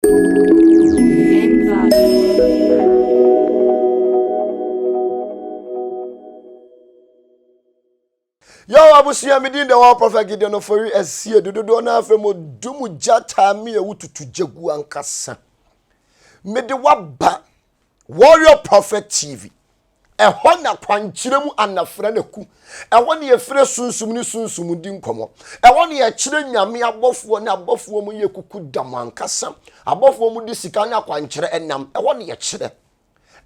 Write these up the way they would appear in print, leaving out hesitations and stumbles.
Yo abusua me din de wɔ Prophet Gideon Ofori asie dododoɔ no afei mo dum gya taa me a wotutu gya gu ankasa. Mede waba Warrior Prophet TV. Ɛhɔ na kwankyerɛ mu anafra na ku. Ɛhɔ na yɛfrɛ sunsum ne sunsum di nkɔmmɔ. Ɛhɔ na yɛkyerɛ nyame abɔfoɔ ne abɔfoɔ mu yɛ kuku dam ankasa. Abɔfoɔ mu de sika ne akwankyerɛ ɛnam. Ɛhɔ na yɛkyerɛ.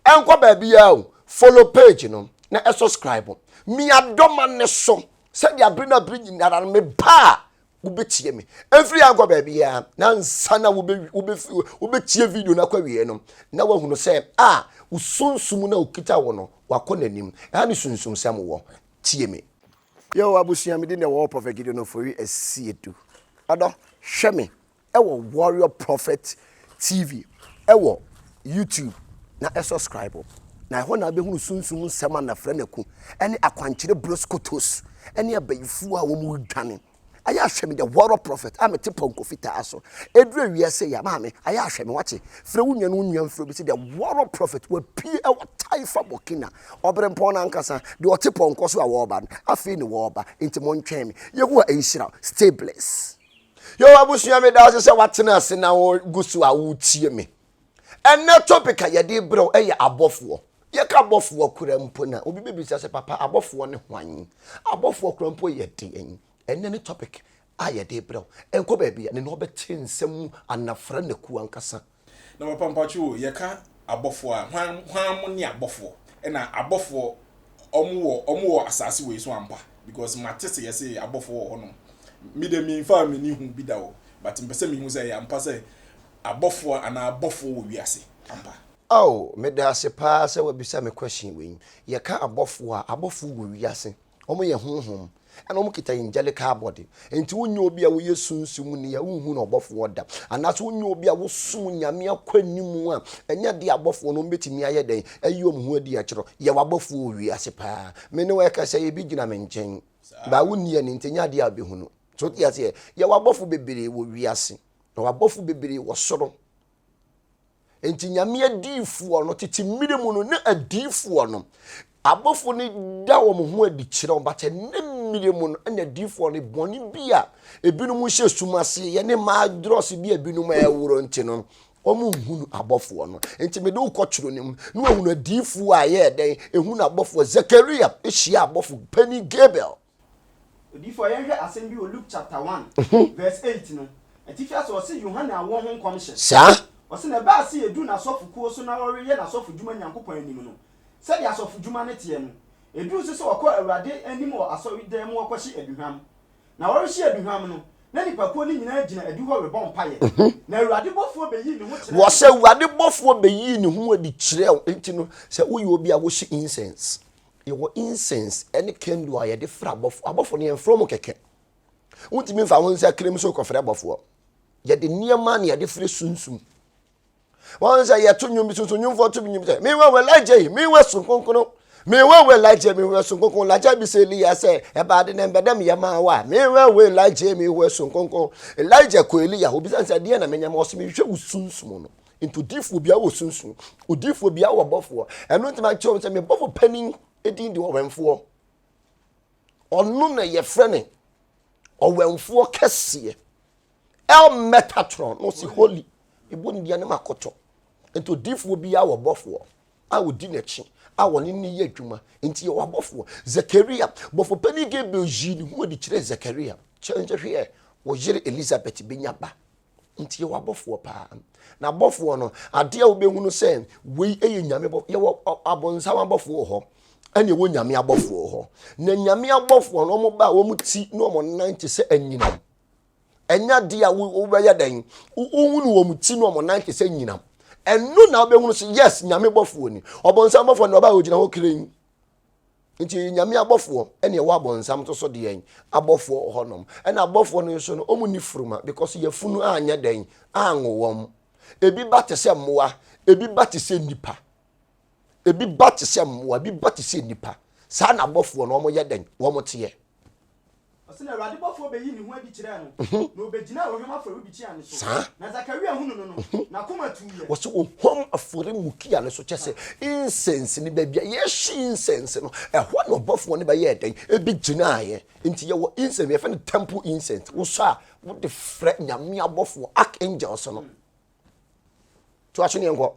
Ɛnkɔ baabiara o. Follow page no na ɛsubscribe. Mia dɔma ne so sɛdeɛ abere no abere nyinara no meba a wobɛtie me ɛmfiri ha nkɔ baabiara na nsa na wobɛtie video no akɔ awieɛ no na woahunu sɛ a wo sunsum no a okita wo no wakɔ n'anim ɛha ne sunsumsɛm wɔ tie me yo abusua me din na ɛwɔ Prophet Gideon Ofori Asiedu ɔdɔ hwɛ me ɛwɔ Warrior Prophet TV ɛwɔ YouTube na ɛsubscribe na ɛhɔ na wobɛhunu sunsum nsɛm a nafrɛ no aku ɛne akwankyerɛ broskotos ɛne abayifoɔ a wɔn redwane ayɛ ahwɛ me the warrior prophet a mete pɔnkɔ fitaa so ɛduru awiase yɛ maame ayɛ ahwɛ me wate frɛ wo nua no wo nua mfrɛ bi sɛ the warrior prophet wapie ɛwɔ taifa burkina ɔberempɔn no ankasa deɛ ɔte pɔnkɔ so a wɔreba no afei ne wɔreba nti montwɛn me yehowa nhyira stay blessed Yo abusua me da ase sɛ watena ase na wogu so a wotie me. Ɛnɛ topic a yɛde brɛ wo ɛyɛ abɔfoɔ. Yɛka abɔfoɔ kora mpo na obi bɛbisa sɛ papa abɔfoɔ ne hwan? Abɔfoɔ kora mpo yɛ deɛn? Ɛnɛ ne topic a yɛde brɛ wo. Ɛnkɔ baabi a ne na ɔbɛte nsɛm mu anafra naku ankasa. Na papa mpakyɛw o yɛka abɔfoɔ a hwan hwan mo ne abɔfoɔ ɛna abɔfoɔ ɔmo wɔ ɔmo wɔ asaase wei so ampa because mate sɛ yɛse abɔfoɔ wɔ hɔ nom me deɛ me nfaa m'ani hu bi da o but mpɛ sɛ mehu sɛ ɛyɛ ampa sɛ abɔfoɔ anaa abɔfoɔ wɔ wiase ampa. Oh, meda ase paa sɛ wabisa me question wei. Yɛka abɔfoɔ a, abɔfoɔ wɔ wiase. Wɔyɛ honhom, ɛna wɔkita angelical body. Enti wonyɛ obi a woyɛ sunsum ni a wonhu no ɔbɔfoɔ da. Anaasɛ wonyɛ obi a wosom Nyame akɔ anim a, ɛnyɛ adeɛ a abɔfoɔ no wɔbɛtumi ayɛ dɛn ayi wɔn ho adi akyerɛ wo. Yɛwɔ abɔfoɔ wɔ wiase paa. Me ne wo ɛkasa yi, ebi gyina me nkyɛn. But wonni ani nti ɛnyɛ adeɛ a wobɛhu no. So wote aseɛ? Yɛwɔ abɔfoɔ bebree wɔ wiase. Yɛwɔ abɔfoɔ bebree wɔ soro. Enti Nyame adiyifoɔ no, tete mmerɛ mu no, na adiyifoɔ no, abɔfoɔ no da wɔn ho adi kyerɛ wɔn, but ɛnɛ mmerɛ mu no, ɛna adiyifoɔ no bɔne bi a ebinom hyɛ sum ase yɛ ne mmaa drɔs bi a ebinom ɛworo nti no, wɔn nhunu abɔfoɔ no. Nti mede wo kɔ twerɛ no mu, na wɔhunu adiyifoɔ a ɛyɛɛ dɛn, ehunu abɔfoɔ. Zakaria hyia abɔfo panin Gabriel. Odiyifoɔ, yɛnhwɛ asɛm bi wɔ Luke chapter 1 verse 8 no. Atifi ase ɔse Yohane awoɔ ho nkɔmhyɛ. Saa. Ɔse na ɛbaa se yɛduu n'asɔfokuo so na ɔreyɛ n'asɔfodwuma Nyankopɔn anim no, sɛdeɛ asɔfodwuma no teɛ no, ɛduruu so sɛ ɔkɔɔ Awurade anim wɔ asɔredan mu ɔkɔhye aduhwam. Na ɔrehye aduhwam no, na nnipakuo no nyinaa gyina adihɔ rebɔ mpaeɛ. Na Awurade bɔfoɔ bɛyii ne ho kyerɛɛ no. Wɔse Awurade bɔfoɔ bɛyii ne ho adi kyerɛɛ wo. Enti no, sɛ woyɛ obi a wohye incense, Yɛwɔ incense ne candle a yɛde frɛ abɔfoɔ. Abɔfoɔ no yɛmfrɛ wɔn kɛkɛ. Wontumi mfa wo nsa kirim so kɔfrɛ abɔfoɔ. Yɛde nneɛma na yɛde frɛ sunsum. Wɔn sɛ yɛto nnwom bi sunsun nnwomfoɔ to nnwom sɛ mewa wɔ Elijah yi mewa sun kronkron mewa wɔ Elijah mewa sun kronkron Elijah bi sɛ Eliya sɛ ɛbaade na mbɛdɛm yɛ maa wa mewa wɔ Elijah mewa sun kronkron Elijah kɔ Eliya hɔ bisa sɛ deɛ na menya ma ɔsɛ mehwɛ wo sunsum no. Nti odiyifoɔ biara wɔ sunsum, odiyifoɔ biara wɔ bɔfoɔ. Ɛno nti makyerɛ wɔn sɛ me bɔfo panin din de ɔwɛnfoɔ. Ɔno na yɛfrɛ no ɔwɛnfoɔ kɛseɛ. El Metatron na ɔsi holy. Mebɔ ne dua ne makɔtɔ. Nti odiyifoɔ biara wɔ bɔfoɔ a ɔdi n'akyi a wɔne ne yɛ adwuma. Nti yɛwɔ abɔfoɔ. Zakaria, bɔfo panin Gabriel yii ne ho adi kyerɛɛ Zakaria. Kyerɛ nkyɛ hwɛ, wo yere Elizabeth bɛnya ba. Nti yɛwɔ abɔfoɔ paa. Na abɔfoɔ no, adeɛ a wobɛhunu sɛ wei yɛ nyame bɔfoɔ, yɛwɔ abonsam abɔfoɔ wɔ hɔ, ɛna ɛwɔ nyame abɔfoɔ wɔ hɔ. Na nyame abɔfoɔ no, wɔn ba a wɔn ti ne wɔn nan te sɛ anyinam. Ɛnyɛ adeɛ a wobɛyɛ dɛn, wohunu wɔn ti ne wɔn nan te sɛ anyinam. Ɛno na wobɛhunu sɛ yes, nyame bɔfoɔ ni. Ɔbonsam bɔfoɔ no, ɔba a ɔgyina hɔ kirin. Nti Nyame abɔfoɔ ɛna ɛwɔ abɔnsam nso so deɛn abɔfoɔ wɔ hɔnom ɛna abɔfoɔ no nso no wɔn ni furuma because yafunu anyɛ dɛn anwo wɔn ebi ba te sɛ mmoa ebi ba te sɛ nipa ebi ba te sɛ mmoa ebi ba te sɛ nipa saa na abɔfoɔ no wɔn yɛ dɛn wɔn teɛ. Ɔse na Awurade bɔfoɔ bɛyii ne ho adi kyerɛɛ no, na ɔbɛgyinaa ohwam afɔrebukyia no so. Saa. Na Zakaria hunu no no, n'akoma tuiɛ. Wɔse ohwam afɔremukyia no so, kyerɛ sɛ incense no, baabi a yɛhye incense no, ɛhɔ na ɔbɔfoɔ no bɛyɛɛ dɛn? Ɛbɛgyinaaeɛ. Nti yɛwɔ incense, yɛfrɛ no temple incense. Wosɔ a, wode frɛ Nyame abɔfoɔ, archangels no. Toa so ne yɛnkɔ.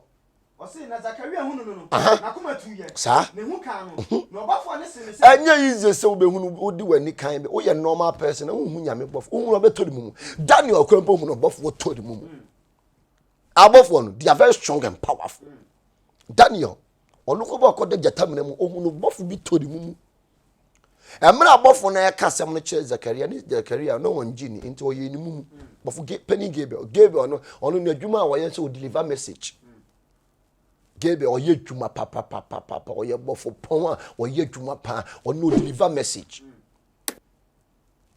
Ɔse, na Zakaria hunu no no, n'akoma tuiɛ, Saa. na ehu kaa no. Na ɔbɔfoɔ no see no sɛ. Ɛnyɛ easy sɛ wobɛhunu, wode w'ani kan bɛ, woyɛ normal person na wonhu Nyame bɔfoɔ, wohunu a wobɛtɔ ne mumu. Daniel koraa mpo hunu ɔbɔfoɔ tɔ ne mumu. Abɔfoɔ no, they are very strong and powerful. Daniel, ɔno kɔ bɔ ɔkɔda gyata mena mu, ohunu bɔfo bi tɔ ne mumu. Mmerɛ abɔfo no ɛka asɛm no kyerɛ Zakaria ne Zakaria na wɔn gye ni nti ɔyɛ ne mumu. Bɔfo panin Gabriel, Gabriel no ɔno n'adwuma a ɔyɛ sɛ ɔdeliver message. Gabriel ɔyɛ adwuma papapapapa, ɔyɛ bɔfo pɔn a ɔyɛ adwuma paa, ɔno ɔdeliver message.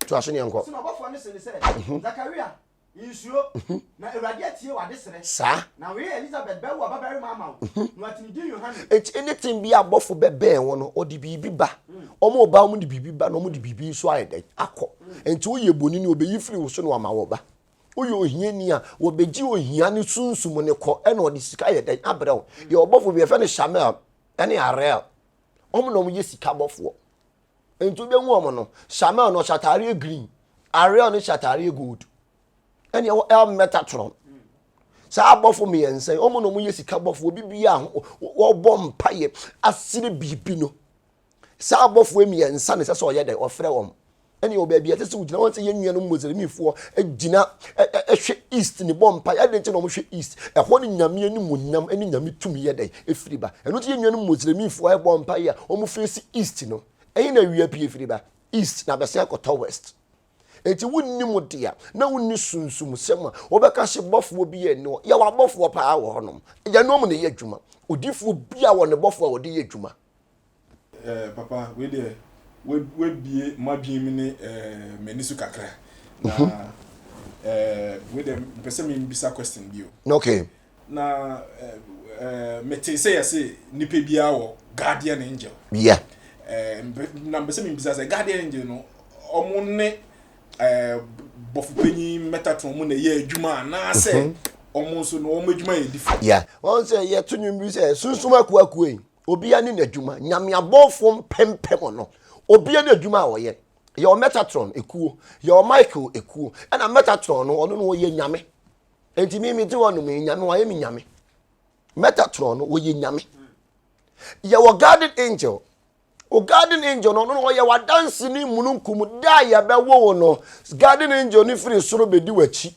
To aso ne yɛnkɔ. Sɛ ɔbɔfoɔ no se ne sɛ, Zakaria, Nsuro, na Awurade atie w'adesrɛ. Saa. Na wo yere Elisabet bɛwo ɔbabarima ama wo, na wɔato ne din Yohane. Enti anything bi a abɔfo bɛbɛn wo no, wɔde biribi ba. Wɔn ba, wɔde biribi ba, na wɔde biribi nso ayɛ dɛn? Akɔ. Enti woyɛ bonini, wɔbɛyi firi wo so na wɔama wo ba. Woyɛ ohiani a, wɔbɛgye ohia ne sunsum no kɔ, ɛna wɔde sika ayɛ dɛn? Abrɛ wo. Yɛwɔ ɔbɔfo bi, yɛfrɛ no Shamel ne Ariel. Wɔn na wɔyɛ sika bɔfoɔ. Nti wobɛhu wɔn no, Shamel no ɔhyɛ ataareɛ green, Ariel no hyɛ ataareɛ gold, ɛne ɛwɔ El Metatron. Saa abɔfo mmiɛnsa yi, wɔn na wɔyɛ sika bɔfo, obi bi a wɔbɔ mpaeɛ asere biribi no. Saa abɔfo mmiɛnsa na ɛsɛ sɛ ɔyɛ dɛ, ɔfrɛ wɔn. Ɛne wɔ baabi a ɛsɛ sɛ wogyina, wɔn sɛ yɛn nuanom Muslimifoɔ gyina ɛhwɛ east ne bɔ mpaeɛ. Adɛn nti na wɔhwɛ east? Ɛhɔ ne Nyame animuonyam ne Nyame tumi yɛ dɛn ɛfiri ba. Ɛno nti yɛn nuanom Muslimifoɔ ɛbɔ mpaeɛ a wɔn face east no. Ɛhe na awia pue firi ba? East na abɛsen akɔtɔ west. Enti wonni mu dea na wonni sunsumsɛm a wɔbɛka se bɔfoɔ bi ɛnni hɔ. Yɛwɔ abɔfoɔ paa wɔ hɔnom. Yɛne wɔn na ɛyɛ adwuma. Odiyifoɔ biara wɔ ne bɔfoɔ a ɔde yɛ adwuma. Eh, papa, wei deɛ wabie m'adwene mu ne eh, m'ani so kakra. Na mhm. eh, wei deɛ mpɛ sɛ membisa question bi o. Okay. Na eh, eh, mete sɛ yɛse nipa biara wɔ guardian angel. Yeah. Eh, na mpɛ sɛ membisa sɛ guardian angel no ɔmo ne eh, bɔfopanyin Metatron mu na ɛyɛ adwuma anaasɛ mhm. ɔmo nso no ɔmo adwuma yɛ different. Yeah. Wɔn sɛ yɛto nwom bi sɛ sunsum akuakuo yi. Obia ne n'adwuma. Nyame abɔfoɔ mpempem no, obia ne adwuma a ɔyɛ. Yɛwɔ Metatron ekuo, yɛwɔ Michael ekuo, ɛna Metatron no, ɔno no ɔyɛ nyame. Enti me mete hɔ nom yi, nyame wayɛ me nyame. Metatron no, ɔyɛ nyame. Yɛwɔ guardian angel. O guardian angel no, ɔno no ɔyɛ w'adanse ne mununkum. Da a yɛbɛwo wo no, guardian angel no firi soro bɛdi w'akyi.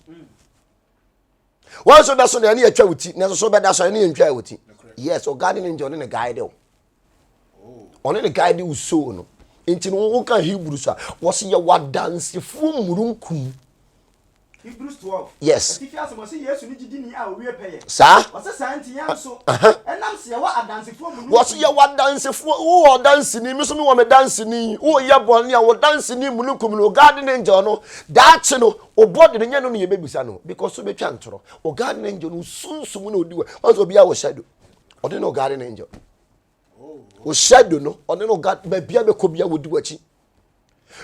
Wɔn nso bɛso deɛ ɛne yɛtwa wo ti, na nso bɛda so ɛne yɛntwa wo ti. Yes, o guardian angel ne ne guide wo. Ɔne ne guide wo soul no. Nti no woka Hebrew so a, wɔsi yɛ wadansefoɔ mununkum. Hebrews 12. Yes. Atifi asɛm ɔsi Yesu ne gyidini a owie pɛyɛ. Saa. Ɔsɛ saa nti yɛn nso. Ɛnam sɛ yɛwɔ adansefoɔ mununkum. Wɔsi yɛwɔ adansefoɔ, wowɔ ɔdanseni, mi nso mi wɔ mi danseni. Woyɛ bɔne a, wo danseni mununkum no, guardian angel no, daakye no, O body no nyɛ no na yɛbɛbisa no because so bɛtwa ntorɔ. O guardian angel no sunsum na ɔdi wɔ ɔsɛ obiara wɔ shadow ɔde no guardian angel o shadow no ɔne no guard baabi a bɛkɔ bia wɔdi w'akyi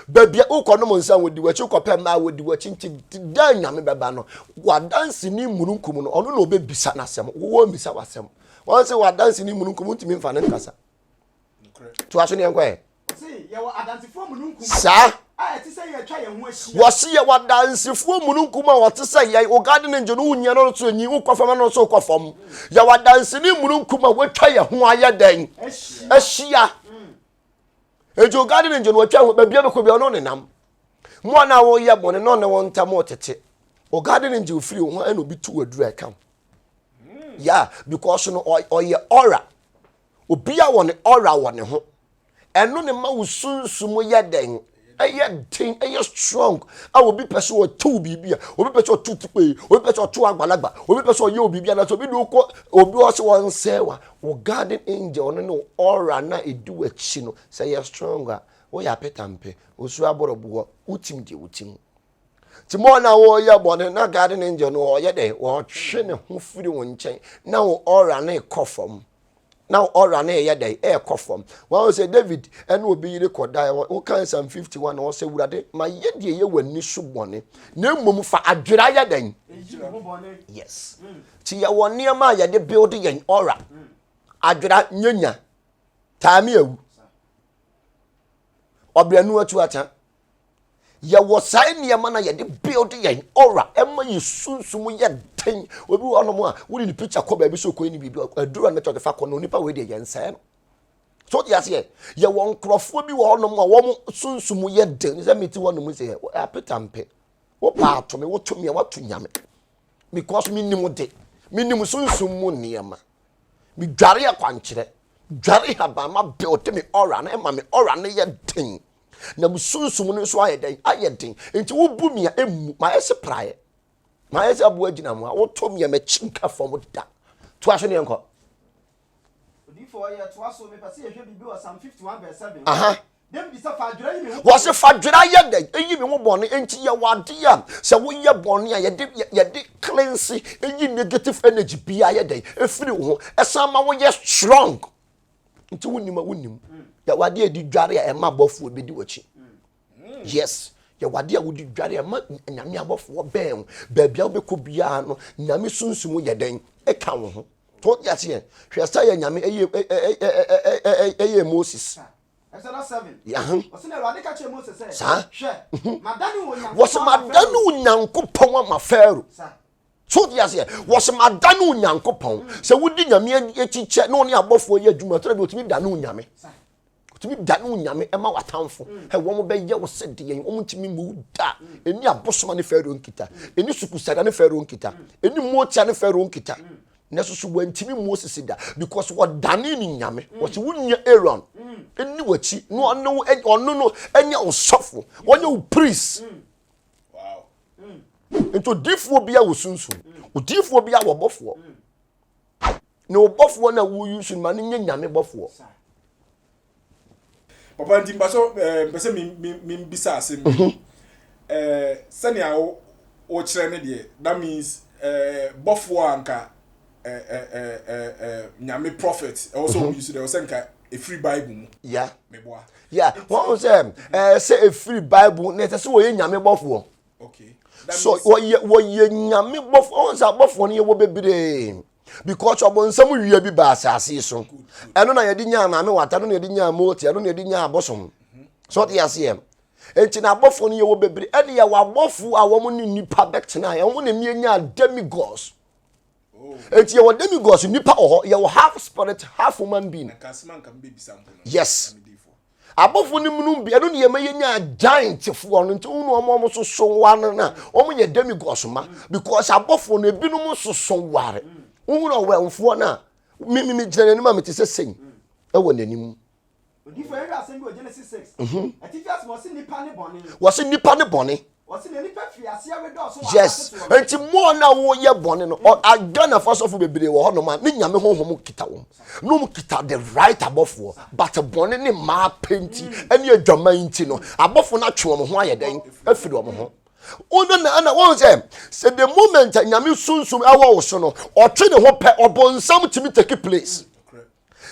baabi a wokɔ nom nsa wɔdi w'akyi wokɔ pɛ mmaa wɔdi w'akyi nti da nyame bɛba no wadanse ne mununkum no ɔno na ɔbɛbisa n'asɛm wowɔ mmisa w'asɛm wɔn sɛ wadanse ne mununkum ntumi mfa ne nkasa toa so ne yɛnkɔ ɛ saa wɔse yɛwɔ adansefoɔ mununkum a wɔte sɛ yɛn wo garden angel no wonyia no nso nyi wokɔ fam no nso wokɔ fam yɛwɔ adanseni mununkum a wɔatwa yɛn ho ayɛ dɛn ahyia enti wo garden angel no wɔatwa ho baabi a bɛkɔ bi ɔno nenam mo a na wɔyɛ bɔne na ɔne wɔn ntam ɔtete wo garden angel firi wo ho ɛna obi tu aduru a ɛka ho yeah because no ɔyɛ aura Obiara wɔ ne aura wɔ ne ho. Ɛno ne ma wo sunsum yɛ dɛn? Ɛyɛ den, ɛyɛ strong. A obi pɛ sɛ ɔtew biribi a, obi pɛ sɛ ɔto tukpee, obi pɛ sɛ ɔto agbalagba, obi pɛ sɛ ɔyɛ obi biribi anaasɛ obi de wokɔ obi ɔsɛ wɔnsɛe wa. Wo guardian angel no ne wo aura no a ɛdi w'akyi no, sɛ ɛyɛ strong a, woyɛ apetampe, osuo abɔrɔboɔ, wotim deɛ wotim. Nti mo na wɔyɛ bɔne na guardian angel no ɔyɛ dɛ wɔtwe ne ho firi wo nkyɛn na wo aura no kɔ fam. Na ɔra no ɛyɛ dɛn? Ɛrekɔ fam. Wɔn sɛ David ɛne obi yere kɔda, wokan Psalm 51 na ɔsɛ Awurade, ma yɛ deɛ ɛyɛ w'ani so bɔne, na mmom fa adwera yɛ dɛn? Yes. Ti yɛwɔ nneɛma a yɛde build yɛn ɔra. Adwera nyanya, taame awu. Ɔbrɛnu atu ata. Yɛwɔ saa nneɛma na yɛde build yɛn aura, ɛma yɛ sunsum yɛ den. Obi wɔ hɔnom a wode ne picture kɔ baabi sɛ ɔkɔyi ne biribi, aduru a ne tɔde fa kɔ no, onipa wei deɛ yɛnsɛe no. So wote aseɛ? Yɛwɔ nkurɔfoɔ bi wɔ hɔnom a wɔn sunsum yɛ den. Sɛ mete hɔnom sɛ apetampe, wopɛ ato me, woto me a woato Nyame, because menim de, menim sunsum mu nneɛma. Medware akwankyerɛ, dware haban, ma build me aura no, ɛma me aura no yɛ den. Na me sunsum no nso ayɛ dɛn? Ayɛ den. Nti wobu me a emu mayɛ sɛ praeɛ, mayɛ sɛ aboa gyina mu a woto me a m'akyi nka fam da. Toa so ne yɛnkɔ. Odiyifoɔ, yɛtoa so, mepɛ sɛ yɛhwɛ biribi wɔ Psalm 51 verse 7. Aha. David sɛ, fa adwera yi me ho bɔne. Wɔse fa adwera yɛ dɛn? Eyi me ho bɔne. Enti yɛwɔ adeɛ a sɛ woyɛ bɔne a yɛde yɛde cleanse, eyi negative energy biara yɛ dɛn? Efiri wo ho. Ɛsan ma woyɛ strong. Nti wonim a wonim. Yɛwɔ adeɛ a yɛde dware a ɛma abɔfoɔ bɛdi w'akyi. Yes. Yɛwɔ adeɛ a wode dware a ɛma Nyame abɔfoɔ bɛn wo. Baabi a wobɛkɔ biara no, Nyame sunsum yɛ dɛn? Ɛka wo ho. So wote aseɛ? Hwɛ sɛ yɛ Nyame ɛyɛ ɛyɛ Moses. Exodus 7. Yaho. Ɔsɛ na Awurade ka kyerɛ Mose sɛ, Saa. Hwɛ, madane wo Onyankopɔn Wɔsɛ ama madane Farao. Onyankopɔn ama Farao. Sa. So wote aseɛ? Wɔsɛ madane Onyankopɔn. Sɛ wodi Nyame akyi kyɛ na ɔne abɔfoɔ yɛ adwuma, tena bi otumi dane Onyame. Sa. Otumi dane Onyame ɛma w'atamfo. Hɛ, wɔn bɛyɛ wo sɛ deɛ wɔn ntumi mmu wo da. Ɛni abosoma ne Farao nkita. Ɛni sukusada ne Farao nkita. Ɛni motia ne Farao nkita. Na soso wɔntumi Moses da because wɔdane ne Nyame. Wɔsɛ wo nua Aaron ɛni w'akyi na ɔne wo ɔno no ɛnyɛ wo sɔfo, wɔnyɛ wo priest. Wow. Nti odiifoɔ bi a wɔ sunsum, odiifoɔ bi a wɔ bɔfoɔ. Na ɔbɔfoɔ no a woyi so no ma no nyɛ Nyame bɔfoɔ. Papa, nti mpɛ sɛ mpɛ sɛ mi mi mi bisa asɛm bi. Sɛnea wo wokyerɛ ne deɛ, that means bɔfoɔ a nka ɛɛ ɛɛ ɛɛ Nyame prophet ɛwɔ sɛ ɔmo yi so deɛ, ɛwɔ sɛ nka efiri Bible mu. Meboa? Yeah, wɔn sɛ sɛ efiri Bible na ɛsɛ sɛ wɔyɛ Nyame bɔfoɔ. That So means wɔyɛ Nyame bɔfoɔ. Wɔn sɛ abɔfoɔ no yɛwɔ bebree because ɔbɔnsam wia bi ba asase yi so. Ɛno na yɛde nyaa Maame Wata, ɛno na yɛde nyaa Moti, ɛno na yɛde nyaa abosom. So ɔte aseɛ. Nti na abɔfoɔ no yɛwɔ bebree. Ɛne yɛwɔ abɔfoɔ a wɔn ne nipa bɛtena, wɔn na mmea nyaa demigods. Nti yɛwɔ demigods, nipa wɔ hɔ, yɛwɔ half spirit, half human being. Nka asɛm a nka mbɛbisa mpo no. Yes. Na medi fo. Abɔfoɔ no mu bi, ɛno ne yɛma yɛnya giantfoɔ no. Nti wonu ɔmo soso wa no na ɔmo yɛ demigods ma because abɔfoɔ no ebinom soso ware. Wohunu ɔwɛnfoɔ no a mi gyina n'anim a mete sɛ sɛn ɛwɔ n'anim. Odiyifoɔ, yɛhwɛ asɛm bi wɔ Genesis 6. Atifi asɛm, ɔse nipa ne bɔne. Wɔse nipa ne bɔne. Ɔse na nipa firi aseɛ redɔɔso wɔ Yes. asase soɔ no. Nti mo na woyɛ bɔne no, Ghanafoɔ asɔfo bebree wɔ hɔnom a ne Nyame honhom kita wɔn na wɔn kita the right abɔfoɔ, but bɔne ne mmaa pɛ nti ɛne adwaman nti no, abɔfoɔ no atwe wɔn ho ayɛ dɛn afiri wɔn ho. Wɔn na ɛna wɔn sɛ the moment a Nyame sunsum ɛwɔ wo so no, ɔtwe ne ho pɛ, ɔbɔnsam tumi take place.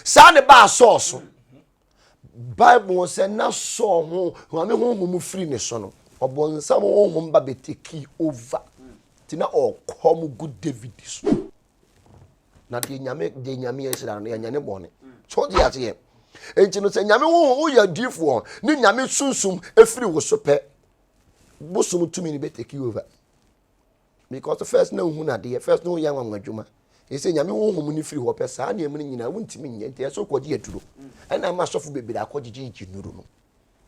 Saa ne baa Saul so. Bible sɛ na Saul ho Nyame honhom firi ne so no, ɔbɔnsam honhom ba bɛ take over. Nti na ɔkɔm gu David so. Na deɛ Nyame ahyira no, yɛnyɛ ne bɔne. So ɔte aseɛ. Nti no sɛ Nyame honhom woyɛ adiifoɔ ne Nyame sunsum efiri wo so pɛ, bosom tumi no bɛ take over. Because first na wohu nadeɛ, first na woyɛ anwanwa adwuma. Ɛsɛ Nyame honhom no firi hɔ pɛ, saa nneɛma no nyinaa wontumi nyɛ. Nti ɛsɛ wokɔgye aduro. Ɛna ama asɔfo bebree akɔgyegyegye nnuro no.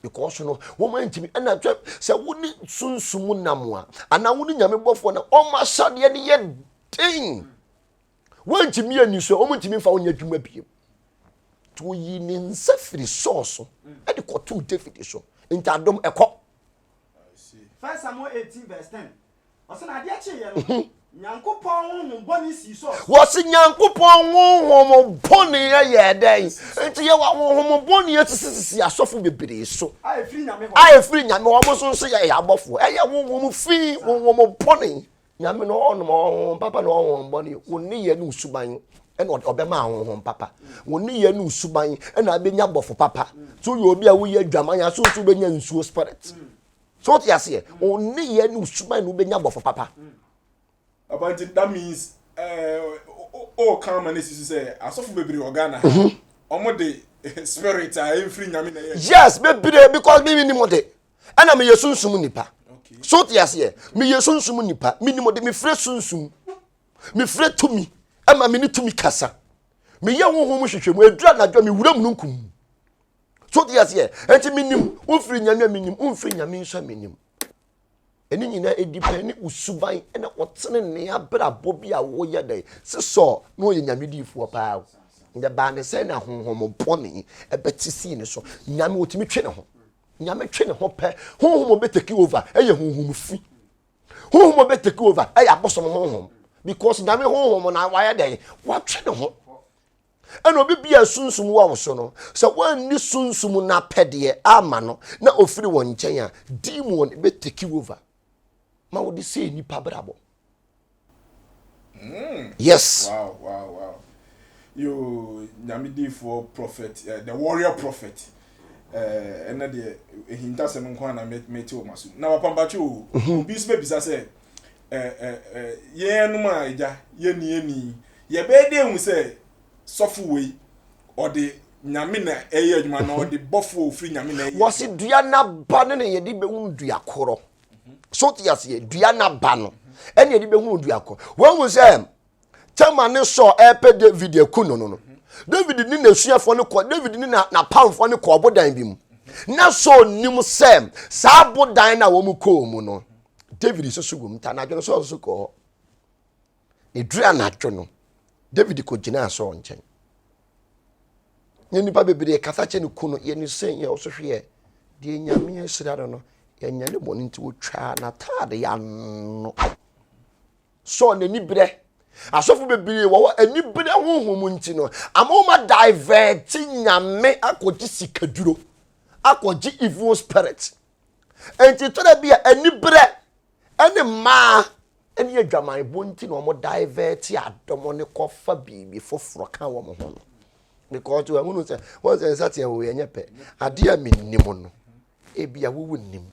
Because no, wɔn antumi. Ɛna twɛ sɛ wo ne sunsum nam a, anaa wo ne Nyame bɔfoɔ na wɔn ahyɛdeɛ no yɛ den. Wɔntumi ani so, wɔn ntumi mfa wo nyɛ adwuma bio. Nti wɔyi ne nsa firi Saul so ɛde kɔtoo David so. Nti adom ɛkɔ. 1 Samuel 18 verse 10. Ɔsɛ na adeɛ kyeeɛ no, Nyankopɔn honhom bɔne sii Saul so. Wɔsi Nyankopɔn honhom bɔne yɛ dɛn? Nti yɛwɔ honhom bɔne asisisisi asɔfo bebree so. A ɛfiri Nyame hɔ. A ɛfiri Nyame hɔ, wɔn nso nso yɛ abɔfoɔ. Ɛyɛ honhom fi, honhom bɔne. Nyame no ɔnom honhom papa na honhom bɔne. Wo nneyɛɛ ne wo suban. ɛna ɔbɛma ahonhom papa. Wo nneyɛɛ ne wo suban ɛna abɛnya bɔfo papa. So woyɛ obi a woyɛ adwaman a, so nso wobɛnya nsuo spirit. So wote aseɛ? Wo nneyɛɛ ne wo suban na wobɛnya bɔfo papa. Papa nti that means ɛɛ o kan ma ne sisi sɛ asɔfo bebree wɔ Ghana ha. Wɔn de spirit a ɛnfiri nyame na ɛyɛ. Yes, bebree because mi ni mo de. Ɛna meyɛ sunsum nipa. So wote aseɛ? Meyɛ sunsum nipa. Mi ni mo de mefrɛ sunsum. Mefrɛ tumi ɛma me ne tumi kasa. Meyɛ honhom hwehwɛ mu. Ɛduru anadwo a mewura mununkum mu. So wote aseɛ? Ɛnti menim wofiri nyame a menim womfiri nyame nso a menim. Ɛne nyinaa ɛdi pɛ ne wo suban ɛna ɔtenenee abrabɔ bi a woyɛ dɛn se Saul na ɔyɛ nyame diifoɔ paa o na baa ne sɛ na honhom bɔne ɛbɛte sii ne so. Nyame ɔtumi twe ne ho. Nyame twe ne ho pɛ honhom bɛ take over ɛyɛ honhom fi. Honhom bɛ take over ɛyɛ abosom honhom because nyame honhom na wayɛ dɛn watwe ne ho. Ɛna obi bi a sunsum wɔ wo so no, sɛ woanni sunsum no apɛdeɛ ama no na ofiri wɔn nkyɛn a, demon bɛ take over ma wode sɛ nipa brabɔ. Yes. Wow. Yo, Nyame diifoɔ prophet, the warrior prophet. Ɛnɛ deɛ ehintasɛm nko ara na mete wɔ m'asom. Na wapampakye o, obi nso bɛbisa sɛ, yɛn nom a agya yɛnni yɛnni yɛbɛyɛ dɛ ehu sɛ sɔfo wei ɔde nyame na ɛyɛ adwuma na ɔde bɔfo a ofiri nyame na ɛyɛ. Wɔsi dua n'aba no na yɛde bɛhunu dua korɔ. So te aseɛ, dua n'aba no ɛna yɛde bɛhunu dua korɔ. Wɔn sɛ Tama ne Saul ɛrepɛ David aku no no, David ne n'asuafoɔ no kɔ, David ne n'apamfoɔ no kɔ ɔbodan bi mu. Na Saul nim sɛ saa abodan no a wɔn kɔɔ mu no, David nso so wɔ mu. Nti anadwo no Saul nso kɔɔ hɔ. Ɛduru anadwo no, David kɔgyinaa Saul nkyɛn. Ne nnipa bebree kasa kyɛ no ku no, yɛ ne sɛ yɛ ɔso hweɛ. Deɛ Nyame ahyira no no, yɛnyɛ ne bɔne nti wɔtwaa n'ataade ano. Saul n'ani berɛ. Asɔfo bebree wɔ hɔ aniberɛ honhom nti no, ama wɔn adivɛte Nyame akɔgye sikaduro, akɔgye evil spirit. Nti tɔda bi a aniberɛ ɛne mmaa ɛne adwamanbɔ nti na wɔn divɛte adɔm no kɔfa biribi foforɔ ka wɔn ho no. Because wɔn ahunu sɛ wɔn sɛ nsateɛ wɔ yɛnyɛ pɛ. Adeɛ a menim no, ebi a wowu nim.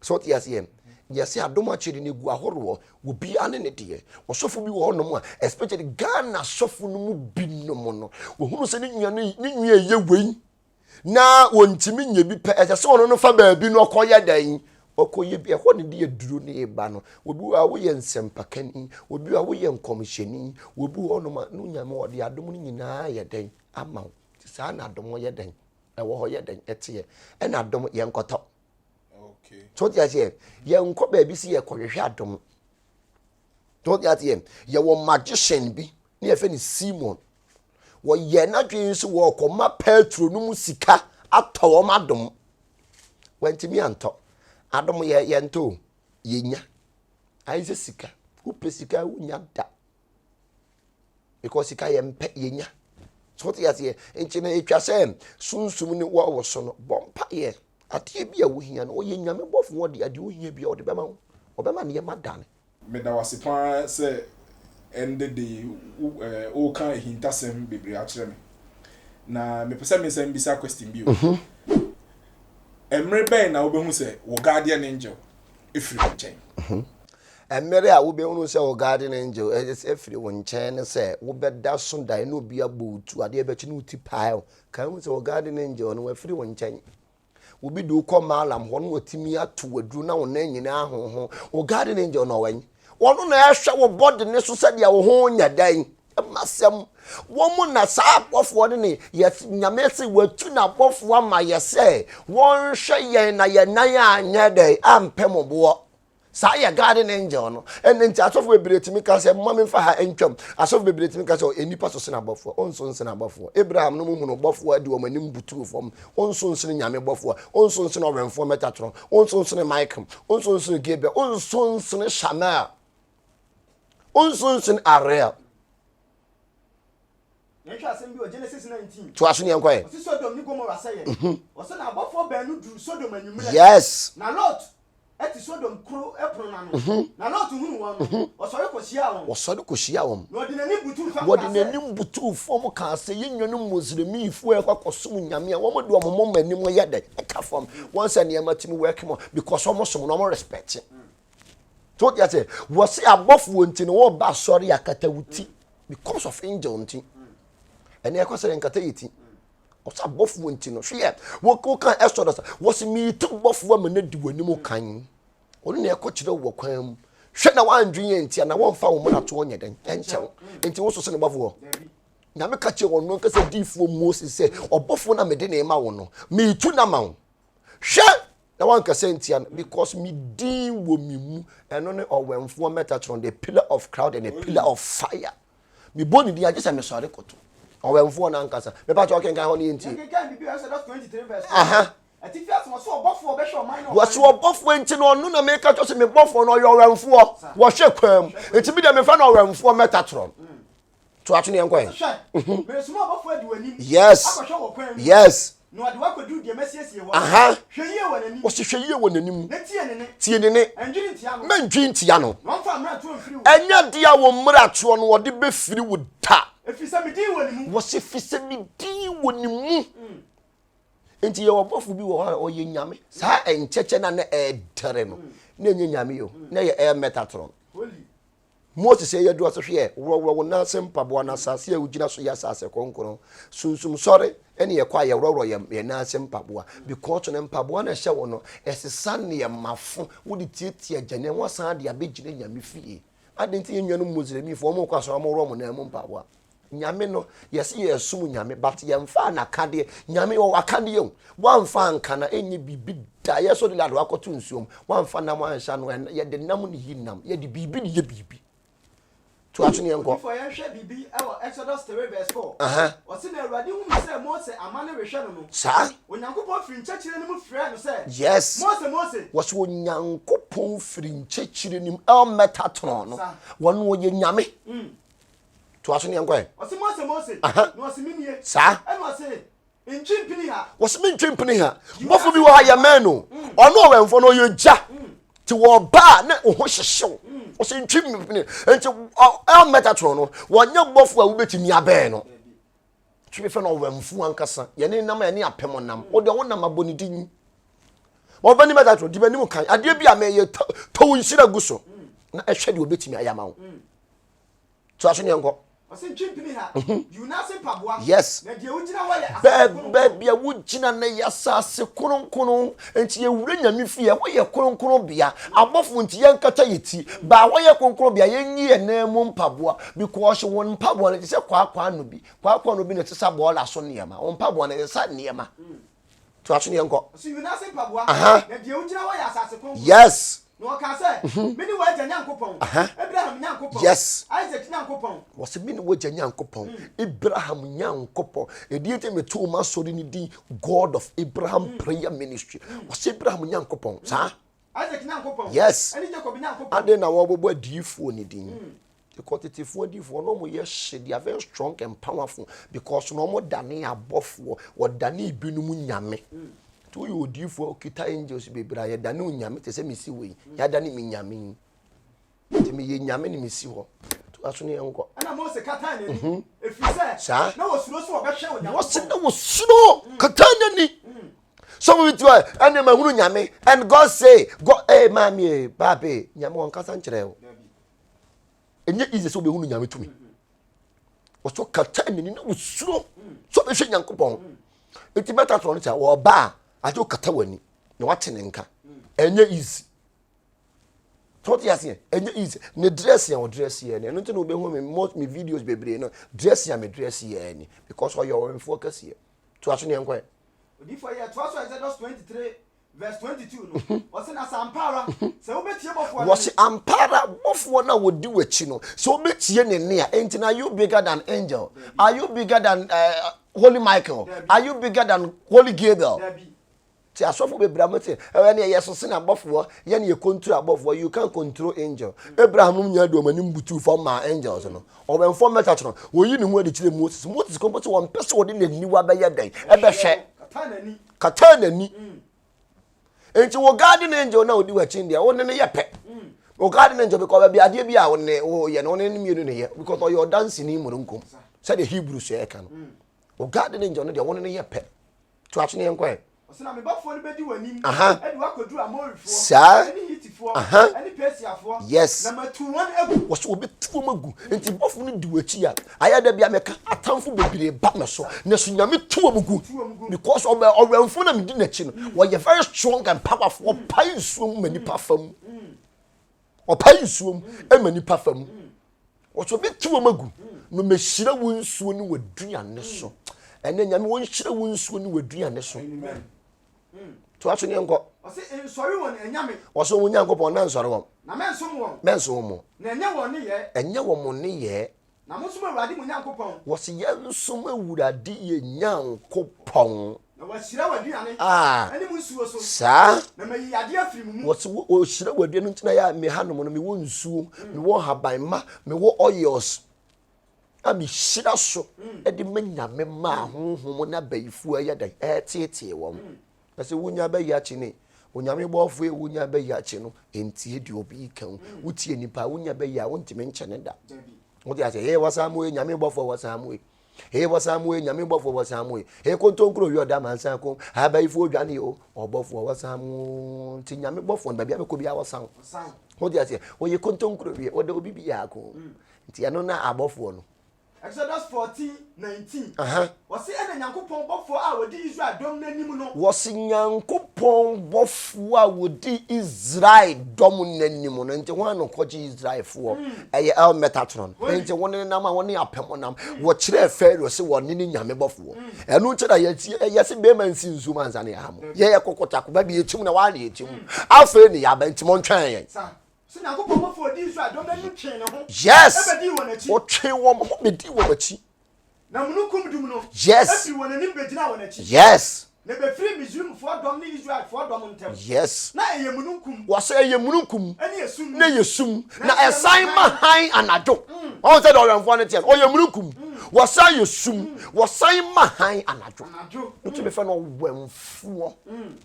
So ɔte aseɛ? Yɛsɛ adom akyɛde no egu ahoroɔ, obiara ne ne deɛ. Ɔsɔfo bi wɔ hɔnom a, especially Ghana sɔfo no mu binom no, wɔhunu sɛ ne nua no ne nua ɛyɛ wei na wɔntumi nyɛ bi pɛ, ɛsɛ sɛ ɔno no fa baabi no ɔkɔyɛ dɛn? Ɔkɔyɛ bi, ɛhɔ ne de aduro no reba no. Obi wɔ a woyɛ nsɛmpakani, obi wɔ a woyɛ nkɔmhyɛni, obi wɔ hɔnom a no Nyame ɔde adom no nyinaa yɛ dɛn ama wo. Nti saa na adom yɛ dɛn? Ɛwɔ hɔ yɛ dɛn? Ɛteɛ. Ɛna adom yɛnkɔtɔ. So wote aseɛ? Yɛnkɔ baabi sɛ yɛkɔhwehwɛ adom. So wote aseɛ? Yɛwɔ magician bi ne yɛfɛ no Simon. Wɔyɛ n'adwene nso wɔkɔma Petro no mu sika atɔ wɔn adom. Wantumi antɔ. Adom yɛ yɛntɔ o, yɛnya. Ayɛ sɛ sika. Wopɛ sika wonya da. Because sika yɛmpɛ yɛnya. So wote aseɛ? Nti no ɛtwa sɛ sunsum ne wɔ wo so no bɔ mpaeɛ. Adeɛ bi a wohia no ɔyɛ nyame bɔfo ɔde adeɛ wohia bi a ɔde bɛma wo. Ɔbɛma nneɛma dane. Meda wo ase paa sɛ ɛndɛ da yi woka ahintasɛm bebree akyerɛ me. Na mepɛ sɛ mensan bisa question bio. Mmere bɛn na wobɛhu sɛ wo guardian angel firi wo nkyɛn? Mmere a wobɛhunu sɛ wo guardian angel afiri wo nkyɛn ne sɛ wobɛda so dae na obi abɔ wo tu, adeɛ bɛkye na wo ti pae wo. Ka hu sɛ wo guardian angel no wafiri wo nkyɛn. Obi de wo kɔ Malam hɔ na watumi ato aduro na wo nan nyinaa ahoho. Wo guardian angel na ɔwɛn. Ɔno na ɛhwɛ wo body ne so sɛdeɛ wo ho nyɛ dɛn. Masɛm. Wɔn na saa abɔfoɔ no ne yɛ Nyame se watu n'abɔfoɔ ama yɛ sɛ wɔnhwɛ yɛn na yɛn nan anyɛ dɛn ampɛ mo boɔ. Saa yɛ guardian angel no. Ɛnna nti asɔfo bebree tumi ka sɛ mma memfa ha ntwam. Asɔfo bebree tumi ka sɛ nnipa so sene abɔfoɔ. Ɔnso nsene abɔfoɔ. Abraham no mu hunu bɔfoɔ de wɔn anim butuu fam. Ɔnso nsene Nyame bɔfoɔ. Ɔnso nsene ɔwɛmfoɔ Metatron. Ɔnso nsene Michael. Ɔnso nsene Gabriel. Ɔnso nsene Shamel. Ɔnso nsene Ariel. Yɛnhwɛ asɛm bi wɔ Genesis 19. To aso ne yɛnkɔ ɛ. Ɔse Sodom ne Gomora sɛeɛ. Ɔse na abɔfoɔ baanu duruu Sodom anwummerɛ. Yes. Na Lot. Te Sodom kuro pono no ano. Na Lot hunuu wɔn no, ɔsɔre kɔhyiaa wɔn. Ɔsɔre kɔhyiaa wɔn. Na ɔde n'anim butuu fam Wɔde kaa sɛ. n'anim butuu fam kaa sɛ, Yɛn nuanom Muslimifoɔ a yɛkɔ akɔsom Nyame a, wɔn de wɔn moma anim yɛ dɛn? Ɛka fam. Wɔn sɛ nneɛma tumi work ma because wɔn som no wɔn respect. So wote aseɛ? Wɔse abɔfoɔ nti no wɔba asɔre a kata wo ti because of angel nti. Ɛnna ɛkɔ sɛ yɛnkata yɛ ti. Ɔsɛ abɔfoɔ nti no hwɛ woka Exodus wɔsi miitu bɔfoɔ ama no adi w'anim kan ɔno na ɛkɔ kyerɛ wɔ kwan mu hwɛ na wandwen yɛn nti na wɔmfa wɔn mmarato nyɛ dɛn ɛnkyɛw nti wo so sene bɔfoɔ nyame ka kyerɛ wɔn no ankasa diifoɔ Moses sɛ ɔbɔfoɔ na mede ne ma wo no miitu na ma wo hwɛ na wankasa ntia no because me din wɔ me mu ɛno ne ɔwɛmfoɔ Metatron the pillar of cloud and the pillar of fire mebɔ ne din agye sɛ mesɔre koto ɔwɛmfoɔ no ankasa mepa kyɛ ɔkenkan hɔ no yɛntie aha wɔsi ɔbɔfoɔ nti no ɔno na meka kyɛ sɛ me bɔfoɔ no ɔyɛ ɔwɛmfoɔ wɔhwɛ kwan mu nti bi deɛ mefa no ɔwɛmfoɔ Metatron To ato ne yɛn kɔ yɛn. Meresoma ɔbɔfoɔ adi w'anim. Yes. Akɔhwɛ wɔ kwan mu. Yes. Na ɔde wo akɔduru deɛ masiesie hɔ. Aha. Hwɛ yie wɔ n'anim. Wɔsi hwɛ yie wɔ n'anim. Na tie ne nne. Tie ne nne. Ɛndwene ntia no. Mɛndwene ntia no. Na ɔmfa mmaratoɔ mfiri wo. Ɛnyɛ adeɛ a wo mmaratoɔ no wɔde bɛfiri wo da. Ɛfiri sɛ me din wɔ ne mu. Wɔsi firi sɛ me din wɔ ne mu. Nti yɛwɔ ɔbɔfo bi wɔ hɔ a ɔyɛ nyame. Saa nkyɛkyɛ no a na ɛredɛre no, na ɛnyɛ nyame o, na ɛyɛ El Metatron. Holy. Mose sɛ yɛadu ase hwɛ, worɔworɔ wo nan ase mpaboa na asase a wogyina so yɛ asase kronkron. Sunsum sɔre ne yɛkɔ a yɛworɔworɔ yɛn yɛn nan ase mpaboa because no mpaboa na ɛhyɛ wo no ɛsesa nneɛma fo wode tiatia gya na wɔasan de abɛgyina nyame fie. Adɛn nti yɛn nuanom Muslimifo wɔn kɔ asɔre wɔn worɔ wɔn nan mu mpaboa? Nyame no yɛse yɛsom Nyame but yɛmfaa nakadeɛ Nyame ɔwɔ akadeɛ o woamfa anka na ɛnyɛ biribi da yɛ so de lado akɔto nsuom woamfa nam anhyɛ ano yɛde nam ne yi nam yɛde biribi ne yɛ biribi to aso ne yɛnkɔ. Odiyifoɔ yɛnhwɛ biribi wɔ Exodus 3 verse 4 Ɔse na Awurade hunuu sɛ Mose amane rehwɛ no no Saa. Onyankopɔn firi nkyɛkyerɛ no mu frɛɛ no sɛ Yes. Mose Mose. Wɔse Onyankopɔn firi nkyɛkyerɛ no mu El Metatron no Saa. wɔno ɔyɛ Nyame. Toa so ne yɛnkɔ ɛ. Ɔse Mose, Mose, na ɔse menie. Saa. Ɛna ɔse ntwe mpini ha. Wɔse mentwe mpini ha. Bɔfo bi wɔ ha yɛ mɛn no. Ɔno ɔwɛnfo no ɔyɛ gya. Nti wɔba a na wo ho hyehyew. Ɔse ntwe mpini. Nti ɛmmɛtatoro no, wɔnyɛ bɔfo a wobɛtumi abɛn no. Twe fɛ no ɔwɛnfo ankasa. Yɛne nam a yɛne apem nam. Wode wo nam abɔ ne din. Wɔbɛ ne mɛtatoro, di m'anim kan. Adeɛ bi a mɛyɛ tɔ wo nhyira gu so. Na ɛhwɛ deɛ wɔbɛtumi ayɛ ama wo. toa so ne yɛnkɔ. Ɔse ntwe mpini ha, yi wo nan ase mpaboa. Yes. Na deɛ wogyina hɔ yɛ asase kronkron. Baabi a wogyina no yɛ asase kronkron. Nti yɛwura Nyame fie, ɛhɔ yɛ kronkron bea. Abɔfo nti yɛnkata yɛ ti. Baa hɔ yɛ kronkron bea, yɛnyi yɛn nan mu mpaboa. Because wɔn mpaboa no te sɛ kwaakwa no bi. Kwaakwa no bi na ɛsesa bɔɔla so nneɛma. Wɔn mpaboa no ɛsesa nneɛma. Toa so ne yɛnkɔ. Ɔse yi wo nan ase mpaboa, Aha. na deɛ wogyina hɔ yɛ asase kronkron. Yes. Na ɔkaa sɛ, Mene w'agya Nyankopɔn, Abraham Nyankopɔn, Yes. Isak Nyankopɔn. Wɔse mene w'agya Nyankopɔn, Abraham Nyankopɔn. Ɛdeɛ nti metoo m'asɔre no din God of Abraham Prayer Ministry. Wɔse Abraham Nyankopɔn, saa? Isak Nyankopɔn, Yes. ɛne Jacob Nyankopɔn. Adɛn na wɔbobɔ adiyifoɔ no din? Because tetefoɔ adiyifoɔ na wɔyɛ hye, they are very strong and powerful because na wɔdane abɔfoɔ, wɔdane ebinom nyame. Nti woyɛ odiyifoɔ a wokita angels bebree a yɛdane wo nyame te sɛ mesi wei, yɛadane me nyame yi. Nti meyɛ nyame na mesi hɔ. Toa so ne yɛnkɔ. Ɛnna Mose kataa n'ani, ɛfiri sɛ Saa. na wɔsuro sɛ wɔbɛhwɛ Onyankopɔn. Wɔse na wɔsuro kataa n'ani. Some of it were ɛnna mahunu nyame and God say God eh maame eh baabe nyame wɔn kasa nkyerɛ o. Ɛnyɛ easy sɛ wobɛhunu nyame tumi. Wɔso kata n'ani na wɔsuro sɛ wɔbɛhwɛ Nyankopɔn. Nti bɛta toɔ no sɛ wɔba a agye wokata w'ani na wate ne nka. Ɛnyɛ easy. So wote aseɛ ɛnyɛ easy. Ne dress a ɔdress yɛ no ɛno nti na wobɛhu me most me videos bebree no dress a me dress yɛ ni because ɔyɛ ɔwɛmfoɔ kɛseɛ. Toa so ne yɛnkɔ ɛ. Odiyifoɔ yɛ toa so Exodus 23 verse 22 no, ɔse na sɛ ampa ara sɛ wobɛtie bɔfoɔ no Wɔse nne. ampa ara bɔfoɔ no a wɔdi w'akyi no, sɛ wobɛtie ne nne a, enti na are you bigger than angel? Are you bigger than uh, Holy Michael? Dabi. Are you bigger than Holy Gabriel? Dabi. Ti asɔfo bebree a wɔte ɛwɛ ne yɛ so sene abɔfoɔ, yɛ ne yɛ control abɔfoɔ, you can control angel. Abraham nom nyinaa de wɔn anim butuu fam maa angels no. Ɔwɛnfoɔ mmɛka kyerɛ no, wɔyi ne ho adi kyerɛ Moses. Moses kɔmpo sɛ wɔmpɛ sɛ wɔde n'aniwa bɛyɛ dɛn? Ɛbɛhwɛ. Kataa n'ani. Kataa n'ani. Nti wo guardian angel na odi w'akyi deɛ wo ne no yɛ pɛ. Wo guardian angel because baabi adeɛ bi a wo ne woyɛ no wo ne no mmienu ne yɛ because ɔyɛ ɔdanseni mununkum sɛdeɛ Hebrew so ɛka no. Wo guardian angel no deɛ wo ne no yɛ pɛ. To aso ne yɛn kɔ ɛ. Ɔsɛ na me bɔfoɔ no bɛdi w'anim Aha. de wo akɔduru Amorifoɔ Saa. ne Hitifoɔ Aha. ne Persiafoɔ, Yes. na matu wɔn agu. Wɔsɛ wɔbɛtu wɔn agu. Nti bɔfo no di w'akyi a, ayɛ da bi a mɛka atamfo bebree ba me so. Na so Nyame tu wɔn gu. Tu wɔn gu. Because ɔbɛ ɔwɛnfo na medi n'akyi no, wɔyɛ very strong and powerful. Ɔpae nsuo mu ma nipa fa mu. Ɔpae nsuo mu ma nipa fa mu. Wɔsɛ ɔbɛtu wɔn agu na ɔmɛhyira wo nsuo ne w'aduane so. Ɛnɛ Nyame wɔnhyira wo nsuo ne w'aduane so. To aso ne yɛnkɔ. Ɔse nsɔre wɔn anyame. Ɔse wɔn Nyankopɔn na nsɔre wɔn. Na mɛnsom wɔn. Mɛnsom wɔn mo. Na ɛnyɛ wɔn nneyɛɛ. Ɛnyɛ wɔn nneyɛɛ. Na monsom Awurade mo Nyankopɔn. Wɔse yɛnsom Awurade yɛn Nyankopɔn. Na wahyira w'aduane Ah. ne mo nsuo so. Saa. Na mayi yadeɛ afiri mo mu. Wɔse wo ɔhyira w'aduane nti na yɛ a me hanom no mewɔ nsuo, mewɔ nhaban ma, mewɔ oils a mehyira so de ma Nyame ma ahonhom ne abayifoɔ ɛyɛ dɛn ɛreteetee wɔn. Ɛsɛ wonya bɛyi akyi ne Onyame bɔfoɔ yi wonya bɛyi akyi no ntie deɛ obi reka o. Wotie nipa a wonya bɛyi a wontumi nkyɛ ne da. Wote aseɛ? Ee wɔsan mu ee Nyame bɔfoɔ wɔsan mu ee. Ee wɔsan mu ee Nyame bɔfoɔ wɔsan mu ee. Ee kontonkuro wi ɔda mansa kom abayifoɔ dwane o ɔbɔfoɔ wɔsan mu nti Nyame bɔfoɔ no baabi a bɛkɔ biara wɔsan. Wote aseɛ? Ɔyɛ kontonkuro wie ɔda obi biako nti ɛno na abɔfoɔ no. Exodus 14, 19. Wɔse ɛna Nyankopɔn bɔfoɔ a wɔdi Israel dɔm no anim no. Wɔse Nyankopɔn bɔfoɔ a wɔdi Israel dɔm no anim no. Nti hwan na ɔkɔgye Israelfoɔ? Ɛyɛ El Metatron. Nti wo ne no nam a wo ne apam nam. Wɔkyerɛɛ Pharaoh se wɔne ne Nyame bɔfoɔ. Ɛno nti na yɛte yɛse bɛrima nsi nsuo mu ansa na yɛha mo. Yɛyɛ kɔkɔtako baabi yɛkyim na waa na yɛkyim. Afei ne yɛaba nti montwɛn yɛn. So Nyankopɔn bɔfo a ɔdii Israel dɔm no anim twee ne ho Yes! bɛdii wɔn akyi? Ɔtwee wɔn ho bɛdii wɔn akyi. Na mununkum dum no Yes! firii wɔn anim bɛgyinaa wɔn akyi. Yes! Na ɛbɛfirii Misraimfoɔ dɔm ne Israelfoɔ dɔm ntam. Yes! Na ɛyɛ mununkum. Wɔsɛ ɛyɛ mununkum. Ne esum. Na ɛyɛ sum. Na Na ɛsan ma hann anadwo. Ɔhu sɛ deɛ ɔwɛmfoɔ no teɛ no, ɔyɛ mununkum. Wɔsan yɛ sum. Wɔsan ma hann anadwo. Anadwo. Wotumi fɛ no ɔwɛmfoɔ.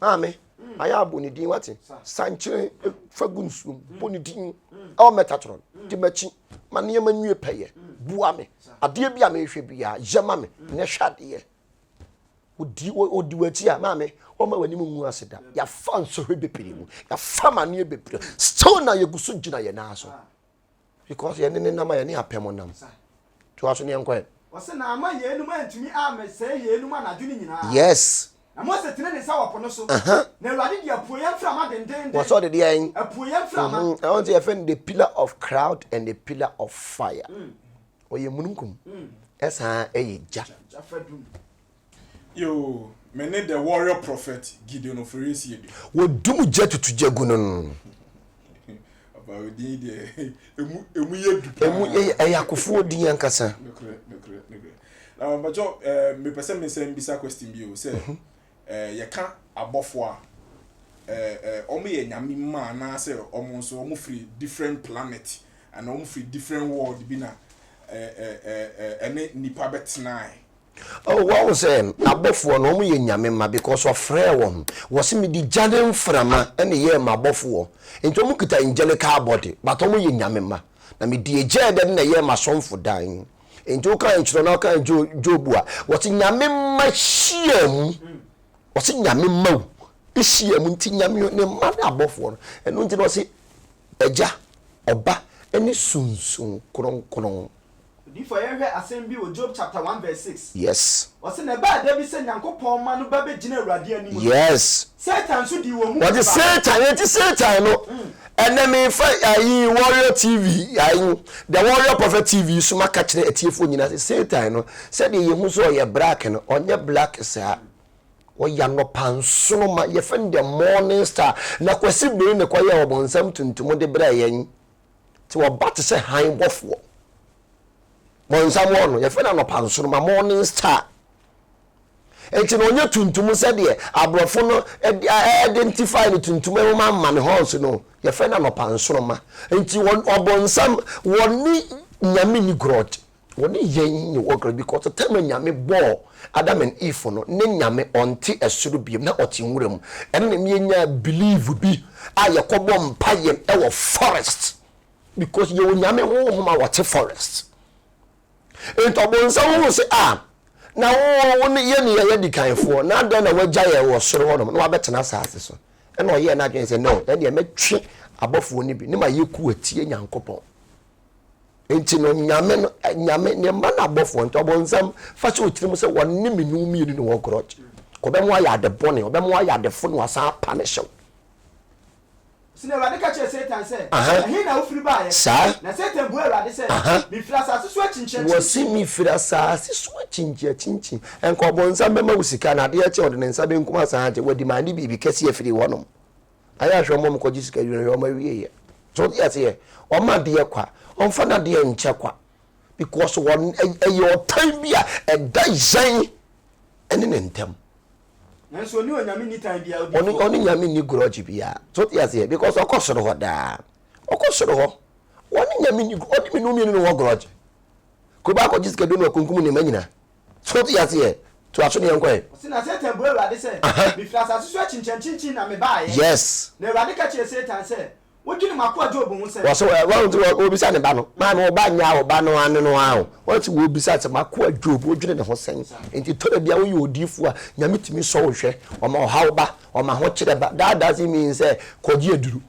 Maame. Ayɛ abɔ ne din wate. Sankyere fa gu nsuom bɔ ne din ɛwɔ Metatron di m'akyi ma nneɛma nwie pɛyɛ boa me adeɛ bi a mehwɛ biara yɛ ma me na hwɛ adeɛ odi odi w'akyi a maame ɔma w'anim ngu ase da yɛafa nsɔhwɛ bebree mu yɛafa amaneɛ bebree still na yɛgu so gyina yɛn nan so. Because yɛne ne nam a yɛne apam nam. Toa so ne yɛnkɔ ɛ. Ɔse na ama yeinom antumi ammɛsɛe yeinom anadwo no nyinaa. Yes. Na Mose tene ne nsa wɔ po no so, na Awurade de apueeɛ mframa dendeenden. Wɔ sɛ ɔde deɛn? Apueeɛ mframa. Ɛhɔ nso yɛfrɛ no the pillar of cloud and the pillar of fire. Ɔyɛ mununkum, ɛsan ɛyɛ gya. Gya fadum. Yoo, me ne the warrior prophet Gideon Ofori Asiedu. Wɔdum gya tutu gya gu no no. Papa wo din deɛ emu emu yɛ du paa. Emu yɛ ɛyɛ akofoɔ din ankasa. Nokorɛ nokorɛ nokorɛ. Na mpakyɛw ɛɛ mepɛ sɛ mesan bisa question bi o sɛ mhm. ɛɛ yɛka abɔfoɔ a ɛɛ ɛɛ wɔn yɛ nyame mma anaasɛ wɔn nso wɔn firi different planet anaa wɔn firi different world bi na ɛɛ ɛɛ ɛne nipa bɛtenae. Oh, wahu sɛ abɔfoɔ no wɔn yɛ nyame mma because ɔfrɛɛ wɔn. Wɔse mede gya ne mframa ɛna ɛyɛɛ m'abɔfoɔ. Nti wɔn kita angelical body but wɔn yɛ nyame mma. Na mede egya ɛdɛ na ɛyɛɛ m'asɔmfo dan. Nti wokan ntwerɛ na wokan Job a, wɔse nyame mma hyia mu. Wɔse nyame mma o hyia mu nti nyame ne mma ne abɔfoɔ no. Ɛno nti na wɔse Agya, Ɔba ne Sunsum Kronkron. Odiyifoɔ yɛnhwɛ asɛm bi wɔ Job chapter 1 verse 6. Yes. Ɔse na ɛbaa da bi sɛ Nyankopɔn mma no ba bɛgyina Awurade anim no, Yes. Satan nso dii wɔn mu Wɔde bi bae. Satan, yɛnti Satan no, ɛnɛ mefa ayi Warrior TV, ayi The Warrior Prophet TV so maka kyerɛ atiefoɔ nyinaa sɛ Satan no, sɛdeɛ yɛhu sɛ ɔyɛ black no, ɔnyɛ black saa. Ɔyɛ anɔpa nsoroma, yɛfrɛ no the morning star. Na Kwasi Bere na ɛkɔyɛɛ ɔbonsam tuntum de brɛɛ yɛn. Nti ɔba te sɛ hann bɔfoɔ. Bɔnsam wɔ no, yɛfrɛ no anɔpa nsoroma, morning star. Nti na ɔnyɛ tuntum sɛdeɛ aborɔfo no identify no tuntum ɛwoma ama ne horns no. Yɛfrɛ no anɔpa nsoroma. Nti ɔbɔnsam wɔne Nyame ni grudge. Wɔne yɛn ne wɔ grudge because time a Nyame bɔɔ Adam and Eve no, ne Nyame ɔnte ɛsoro biom, na ɔte nwura mu. Ɛno na ɛma yɛnyaa believe bi a yɛkɔbɔ mpaeɛ wɔ forest because yɛwɔ Nyame honhom a wɔte forest. Nti ɔbonsam huu sɛ ah, na wo wo ne yɛne yɛyɛ dikanfoɔ, na adɛn na wagya yɛn wɔ soro hɔnom na wabɛtena asase so? Ɛna ɔyɛɛ n'adwene sɛ no, ɛndeɛ mɛtwe abɔfoɔ no bi ne mayɛ kuo atie Nyankopɔn. Nti no Nyame no, Nyame ne mma no abɔfoɔ, nti ɔbonsam fa hyɛ wo tirim sɛ wɔne me ne wo mmienu na wɔ grudge. Ɔbɛma woayɛ ade bɔne, ɔbɛma woayɛ adefo na wasan apanish wo. Ɔse, Na Awurade ka kyerɛɛ Satan sɛ, Aha. Ɛhe na wofiri baeɛ? Saa. Na Satan buaa Awurade sɛ, Aha. Mefiri asase so akyinkyini Wɔse akyinkyini. mefiri asase so akyinkyini akyinkyini. Nka ɔbonsam bɛma wo sika na adeɛ kye a ɔde ne nsa benkum asan agye. Wadi mande biribi kɛseɛ afiri hɔnom. Ayɛ ahwɛ wɔn a wɔkɔgye sika wie no hwɛ wɔn awieɛ. So wote aseɛ? Ɔma adeɛ kwa. Ɔmfa n'adeɛ nkyɛ kwa. Because wɔn ɛyɛ ɔtan bi a ɛda yɛn ɛne ne ntam. Nanso ɔne Onyame nni tan biara, Ɔne odiyifoɔ. ɔne Nyame nni grudge biara. So wote aseɛ? Because ɔkɔ soro hɔ daa. Ɔkɔ soro hɔ. Ɔne Nyame nni ɔne me ne wo mmienu na wɔ grudge. Kuro baako gye sika duro na wakunkum ne mma nyinaa. So wote aseɛ? Toa so ne yɛnkɔ ɛ. Ɔse, na Satan buaa Awurade sɛ, Aha. Mefiri asase so akyinkyinakyinkyin na mebaeɛ. Yes. Na Awurade ka kyerɛɛ Satan sɛ, Wodwene m'akoa Job ho sɛn? Wɔse ɛ wɔn nti wɔbisa ne ba no, maame wo ba nyɛ a wo ba no ano no ara o. Wɔn nti wɔbisa sɛ m'akoa Job wodwene ne ho sɛn? Nti tɔ da bi a woyɛ odiyifoɔ a Nyame tumi sɔ wo hwɛ, ɔma ɔhaw ba, ɔma ahokyerɛ ba. That doesn't mean sɛ kɔgye aduru.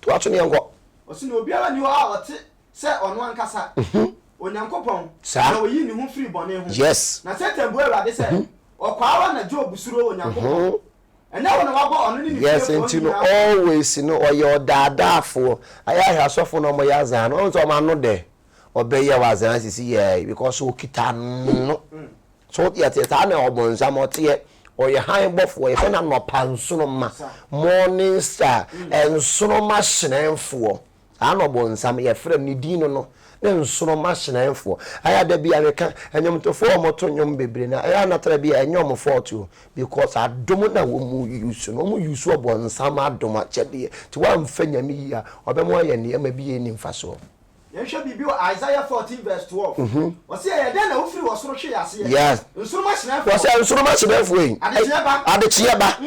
Toa so ne yɛnkɔ. Ɔse na obiara nni hɔ a ɔte sɛ ɔno ankasa, Onyankopɔn, Saa. na oyii ne ho firii bɔne ho. Yes. Na Satan buaa Awurade sɛ, Ɔkwa ara na Job suro Onyankopɔn. Ɛnyɛ wo na wabɔ ɔno ne ne Yes, fiefoɔ nti no nyinaa ho. always no ɔyɛ ɔdaadaafoɔ. Ayɛ ahwɛ asɔfo na ɔmo yɛ azaa no, ɔhu sɛ ɔmo ano dɛ ɔbɛyɛ wo azaa sisi yɛɛ because ɔkita ano. So wote aseɛ? Saa na ɔbonsam ɔteɛ. Ɔyɛ hann bɔfoɔ, yɛfrɛ no anɔpa nsoromma, morning star, nsoromma hyerɛnfoɔ. Saa na ɔbonsam, yɛfrɛ no, ne din no no, ne nsoromma hyerɛnfoɔ. Ɛyɛ a da bi a meka, nnwomtofoɔ a wɔto nnwom bebree no, ɛyɛ a na tra bi a ɛnyɛ wɔn fault o, because adom na wɔn use no, wɔn use ɔbonsam adom akyɛdeɛ. Nti woamfa Nyame yie a, ɔbɛma woayɛ nneɛma bi a ɛnni mfasoɔ. Yɛnhwɛ biribi wɔ Isaiah 14 verse 12. Ɔse, Ɛyɛ dɛn na wofiri ɔsoro hwee aseɛ? Yes. Nsoromma hyerɛnfoɔ. Wɔsɛ nsoromma hyerɛnfoɔ yi. Adekyeɛ ba. Adekyeɛ ba.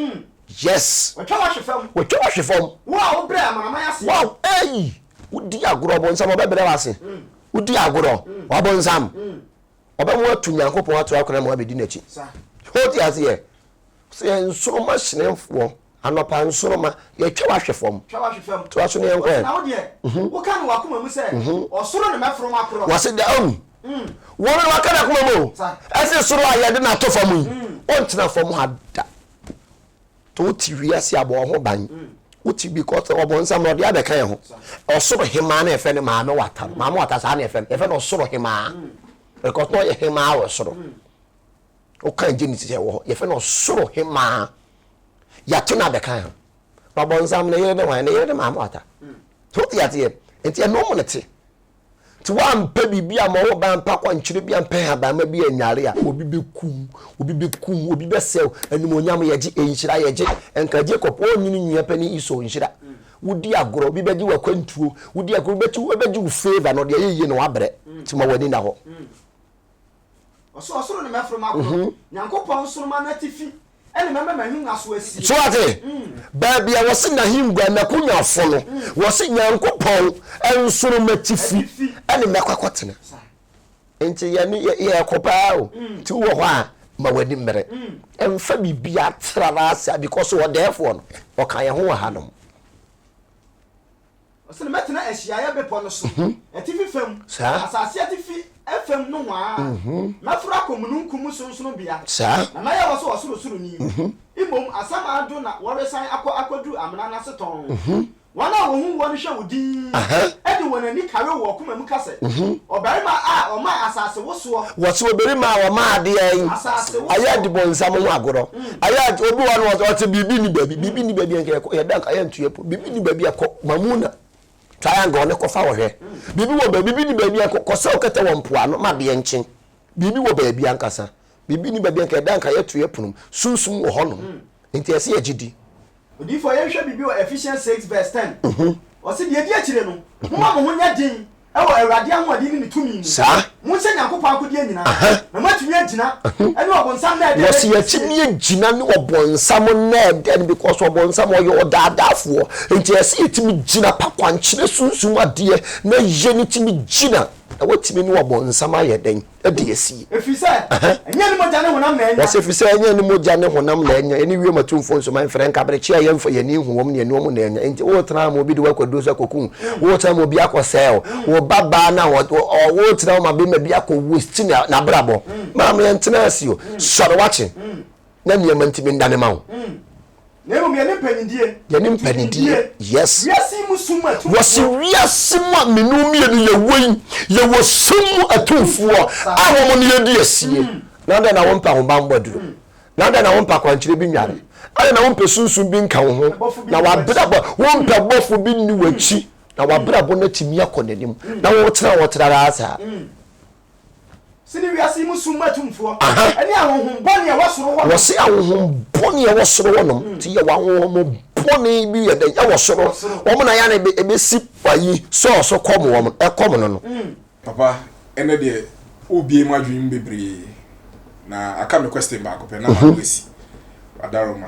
Yes. Wɔatwa wo ahwe fam. Wɔatwa wo ahwe fam. Wo a wobrɛ amanaman ase. Wo a, ei, wodi agorɔ, ɔbonsam ɔbɛbrɛ wo ase. Wodi agorɔ, ɔbonsam ɔbɛma woatu Nyankopɔn ato akwan ama woabɛdi n'akyi. Wote aseɛ? Sɛ nsoromma hyerɛnfoɔ, anɔpa nsoromma, yɛatwa wo ahwe fam. Twa wo ahwe fam. Toa so ne yɛnkɔ ɛ. Wɔse na wo deɛ, woka no w'akoma mu sɛ, Ɔsoro na mɛforo makorɔ. Wɔse da, oh, wɔn na waka n'akoma mu o. Ɛse soro a yɛde no ato fam yi, ɔntena fam ha da. To wote wiase a bɔ wo ho ban. Wote because ɔbɔnsam no ɔde abɛka yɛn ho. Ɔsoro hemaa na yɛfrɛ no maame wata no. Maame wata saa na yɛfrɛ no. Yɛfrɛ no ɔsoro hemaa. Because na ɔyɛ hemaa wɔ soro. Woka Genesis ɛwɔ hɔ. Yɛfrɛ no ɔsoro hemaa. Yɛato no abɛka yɛn ho. Na ɔbɔnsam ne yere ne hwan? Ne yere ne maame wata. So wote aseɛ? Nti ɛno mu ne te. Nti woampɛ biribi amma wo ba ampɛ akwankyerɛ bi ampɛ nhabamma bi annware a, obi bɛkum wo, obi bɛkum wo, obi bɛsɛe wo. Animuonyam yɛgye, nhyira yɛgye. Nka Jacob ɔnnye ne nua panin Esau nhyira. Wodi agorɔ, obi bɛgye w'akwantuo, wodi agorɔ, obi bɛgye wo favour na ɔde ayɛ yie na wabrɛ. Nti ma w'ani nna hɔ. Ɔsoro ɔsoro ne mɛforo makɔ, Nyankopɔn nsoromma no atifi ne mɛma m'ahengua so asie. So ate? Baabi a wɔse n'ahengua, n'akonnwafo no, wɔse Nyankopɔn nsoromma atifi ne mɛkɔ akɔtena. Nti yɛne yɛkɔ paa o. Nti wowɔ hɔ a, ma w'ani mmere. Mfa biribiara tra n'ase because ɔdɛɛfoɔ no, ɔka yɛn ho wɔ hanom. Ɔse, Na mɛtena ahyiaeɛ bepɔ no so, atifi fam, asase atifi fam nohoa. Mɛforo akɔ mununkum mu sorɔnsorɔnbea, na mɛyɛ hɔ sɛ Ɔsorosoroni. Mmom asamando na wɔresan akɔ akɔduru amena no ase tɔnn. Wɔn a wɔhu woɔ no hwɛ wo dinn, de wɔn ani kare wo wɔ koma mu ka sɛ, Ɔbarima a ɔmaa asase wosoɔ. Wɔse ɔbarima a ɔmaa adeɛ yi Asase wosoɔ. ayɛ adi bonsam ho agorɔ. Ayɛ adi, obi wɔ hɔ no ɔte biribi nni baabi, biribi nni baabi a nka yɛkɔ, yɛda nka yɛnto yɛn po, biribi nni baabi a kɔ Mamuna triangle no kɔfa hɔ hwɛ. Biribi wɔ baabi, biribi nni baabi a kɔ, kɔsɛw kɛtɛ wɔ mpoano ma adeɛ nkye. Biribi wɔ baabi ankasa, biribi nni baabi a nka yɛda nka yɛto yɛn pono mu. Sunsum wɔ hɔnom, nti ɛsɛ yɛgye di. Odiyifoɔ, yɛnhwɛ biribi wɔ Ephesians 6 verse 10. Ɔse, Deɛ ɛdi akyire no, momma mo ho nyɛ den. Wɔ Awurade ahoɔden ne ne tumi mu. Saa. Monhyɛ Nyankopɔn akodeɛ nyinaa. Na moatumi agyina ne ɔbonsam nnɛɛdɛɛ no Wɔsi adi yɛtumi agyina ne ɔbonsam nnɛɛdɛɛ no because ɔbonsam ɔyɛ ɔdaadaafoɔ. Nti ɛsɛ yɛtumi gyina pa kwankyerɛ sunsum adeɛ na yɛ ne tumi gyina na watumi ne ɔbonsam ayɛ dɛn? Adi asie. Ɛfiri sɛ, ɛnyɛ ne mogya ne honam na anya. Wɔsi ɛfiri sɛ ɛnyɛ ne mogya ne honam na anya, ɛne wiem atumfoɔ nsuman mfrɛ nkaberekye a yɛmfa yɛn ani nhu wɔn ne yɛne wɔn na anya. Enti woretena ama obi de wo akɔ aduro so akɔku wo, woretena ama obi akɔsɛe wo, wo ba baa no a woretena wo ma bɛrima bi akɔ waste n'abrabɔ. Maame yɛntena ase o, sɔre wakye na nneɛma ntumi ndane ma wo. Na mmom yɛne mpanyindie. Yɛne mpanyindie. Yes. Wiase yi mu sum mu atumfoɔ. Wɔsi wiase mu a mene wo mmienu yɛwɔ yi, yɛwɔ sum mu atumfoɔ a wɔn ne yɛdi asie. Na adɛn na wompɛ ahobammɔ aduro? Na adɛn na wompɛ akwankyerɛ bi nnware? Adɛn na wompɛ sunsum bi nka wo ho? Na w'abrabɔ, wompɛ bɔfo bi nni w'akyi, na w'abrabɔ no atumi akɔ n'anim, na wotena hɔ tra daa saa. Sene wiase yi mu sum mu atumfoɔ ne ahonhom bɔne a ɛwɔ soro hɔnom. Wɔse ahonhom bɔne a ɛwɔ soro hɔnom. Nti yɛwɔ ahonhom bɔne bi yɛ dɛn ɛwɔ soro. Wɔn na yɛ na ɛbɛsi ayi sɔɔ so kɔm wɔn ɛkɔm no no. Papa ɛnɛ deɛ wobie m'adwene mu bebree na aka me question baako pɛ na m'ano asi Adaroma.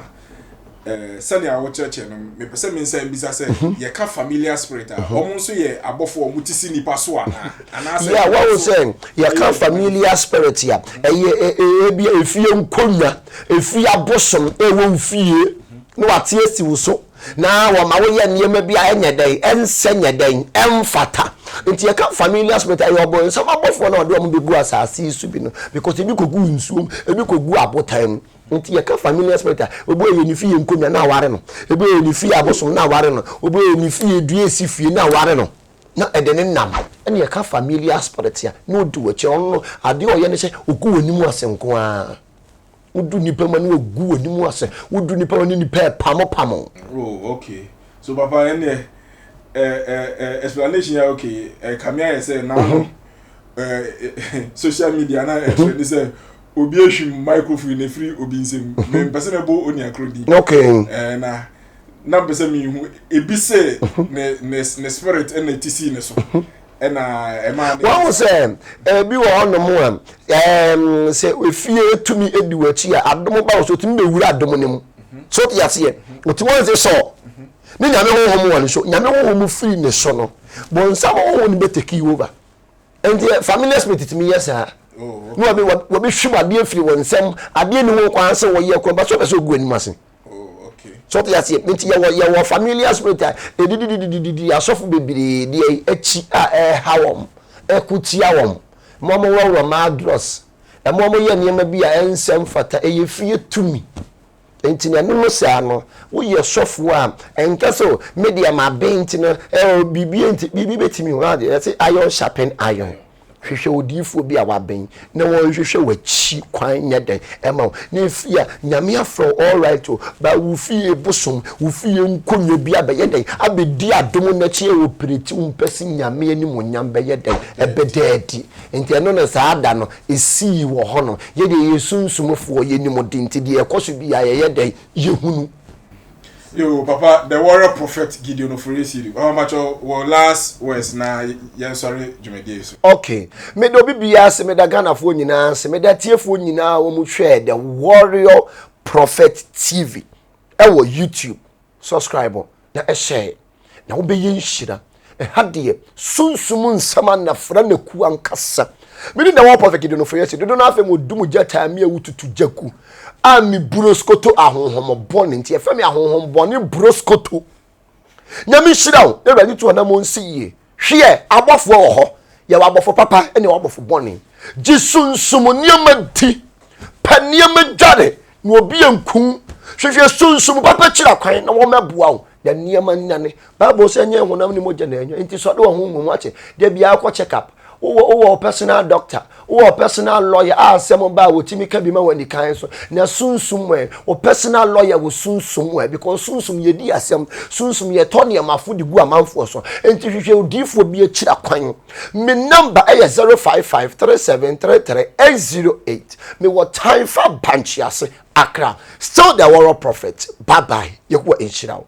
Eh, sɛnea wokyerɛkyerɛ no mepɛ sɛ mensan bisa sɛ mhm. yɛka familiar spirit a mhm. wɔn nso yɛ abɔfo a wɔn ti si nipa so anaa anaasɛ. yɛ wɔn sɛ yɛka familiar spirit a ɛyɛ ebi efie nkonnwa efie abosom ɛwɔ fie na wate asi wo so na wɔma woyɛ nneɛma bi a ɛnyɛ dɛn ɛnsɛ nyɛ dɛn ɛmfata nti yɛka familiar spirit ɛyɛ ɔbɔnsam abɔfoɔ na ɔde wɔn bɛgu asase yi so bi no because ebi kɔgu nsuom ebi kɔgu abotan mu. Nti yɛka familiar spirit a, obi ɔyɛ ne fie nkonnwa na aware no, obi ɔyɛ ne fie abosom na aware no, obi ɔyɛ ne fie dua esi fie na aware no, na ɛde ne nam. Ɛna yɛka familiar spirit a, na odi w'akyi. Ɔno no, adeɛ ɔyɛ ne sɛ ogu w'anim ase nko ara. Wodu nipa mu a na wagu w'anim ase. Wodu nipa mu a ne nipa ɛpamopamo. Oh, okay. So papa ɛnneɛ eh, eh, eh, explanation yɛ okay. Eh, kame ayɛ sɛ na mm-hmm. eh, social media na ɛkyerɛ ne sɛ obi ehwim microphone na efiri obi nsam mhm. mepɛ sɛ mɛbɔ onua koro din okay eh, na na mpɛ sɛ mehu ebi sɛ mhm. ne ne ne spirit ɛna ɛti sii ne so mhm. ɛna ɛma ne wɔn sɛ ebi wɔ hɔnom a ɛɛm sɛ efie tumi edi w'akyi a adom ba wɔ so otumi bɛwura adom ne mu so te aseɛ otumi wɔn sɛ sɔɔ ne nyame honhom wɔ ne so nyame honhom firi ne so no bɔnsam honhom no bɛ take over. Nti familiar spirit tumi yɛ saa. Oh, na wɔbi wɔbi hwim adeɛ firi wɔn nsam adeɛ ni ho kwan sɛ wɔyɛ kwan ba so ɔpɛ sɛ ogu anim ase. Oh, so ɔte aseɛ nti yɛwɔ yɛwɔ familiar spirit a edidididididi asɔfo bebree deɛ akyi a ɛha wɔn ɛko tia wɔn mo wɔn worɔworɔ maa drɔs ɛmo wɔn yɛ nneɛma bi a ɛnsɛ mfata ɛyɛ fie tumi. Enti na ɛno no saa no, woyɛ sɔfoɔ a, ɛnka sɛ o, me deɛ maben nti no, ɛɛ biribi nti, biribi bɛtumi o. Adeɛ, yɛse iron sharpen iron. Hwehwɛ odiyifoɔ bi a waben na wɔnhwehwɛ w'akyi kwan nyɛ dɛn ɛma wo. Na efi a, Nyame afrɛ wo all right o, but wo fie bosom, wo fie nkonnwa bi abɛyɛ dɛn, abɛdi adom no akyi ɛoperate, wompɛ sɛ Nyame animuonyam bɛyɛ dɛn, ɛbɛda adi. Nti ɛno no saa da no, Esii wɔ hɔ no, yɛ deɛ yɛyɛ sunsumfoɔ, yɛnim de nti deɛ ɛkɔ so biara yɛyɛ dɛn? Yɛhunu. Yo papa the warrior prophet Gideon Ofori Asiedu papa mpakyɛw wɔ last words na yɛn sɔre dwumadie yi so. Ok meda obi biara ase meda Ghanafoɔ nyinaa ase meda atiefoɔ nyinaa a wɔn hwɛɛ the warrior prophet TV ɛwɔ YouTube Subscribe na hyɛ na wobɛyɛ nhyira. Ɛha deɛ sunsum nsɛm anafra na ku ankasa. Mene na wɔn prophet Gideon Ofori-Asi dodo no afei mo dum gya taa mi a wotutu gya gu a me buroskoto ahonhom bɔne nti ɛfɛ me ahonhom bɔne buroskoto. Nyame nhyira wo na Awurade tu anam nsi yie. Hweɛ, abɔfoɔ wɔ hɔ. Yɛwɔ abɔfo papa ne abɔfo bɔne. Gye sunsum nneɛma di. Pɛ nneɛma dware na obi anku. Hwehwɛ sunsum papa kyira kwan na wɔmmɛboa wo na nneɛma nnane. Bible sɛ ɛnyɛ honam ne mogya na ɛnyɛ. Nti sɔre wɔ honhom mu akyɛ. Da biara kɔ check up. Wowɔ wowɔ personal doctor, wowɔ personal lawyer a asɛm ba a wɔtumi ka bi ma wɔ anikan so. Na sunsum ɛ, wɔ personal lawyer wɔ sunsum ɛ, because sunsum yɛdi asɛm, sunsum yɛtɔ nneɛmafo de gu amanfoɔ so. Nti hwehwɛ odiifoɔ bi akyira kwan. Me number ɛyɛ 0553733808. Mewɔ Taifa Bankyease, Accra. Still the warrior prophet. Bye bye. Yehowa nhyira wo.